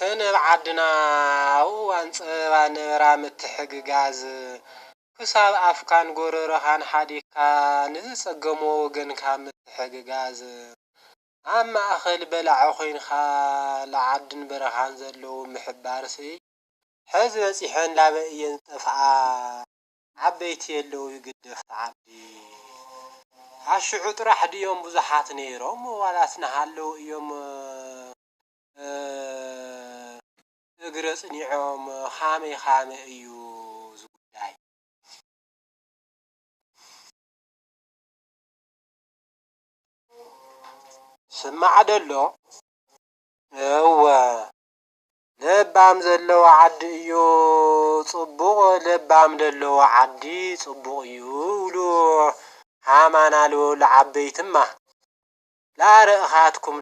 ከነብ ዓድና ኣብ እዋን ጸበባ ነበራ ምትሕግጋዝ፣ ክሳብ ኣፍካን ጎረሮኻን ሓዲግካ ንዝጸገሞ ወገንካ ምትሕግጋዝ፣ ኣብ ማእከል በላዒ ኮይንካ ለዓድን በረኻን ዘለዉ ምሕባርሲ፣ ሕዚ በጺሐን ላበ እየን ዝጠፍኣ፣ ዓበይቲ የለዉ ይግደፍ ተዓቢ። ኣሽዑ ጥራሕ ድዮም ብዙሓት ነይሮም ዋላስ ናሃለዉ እዮም፣ እ፣ እግረ ጽኒዖም? ኻመይ ኻመ እዩ እዚ ጉዳይ? ስማዕ ደሎ? እወ፣ ለባም ዘለዎ ዓዲ እዩ ጽቡቕ፣ ለባም ዘለዎ ዓዲ ጽቡቕ እዩ ይብሉ ሃማና ልበሉ ዓበይትማ። ላረእኻትኩም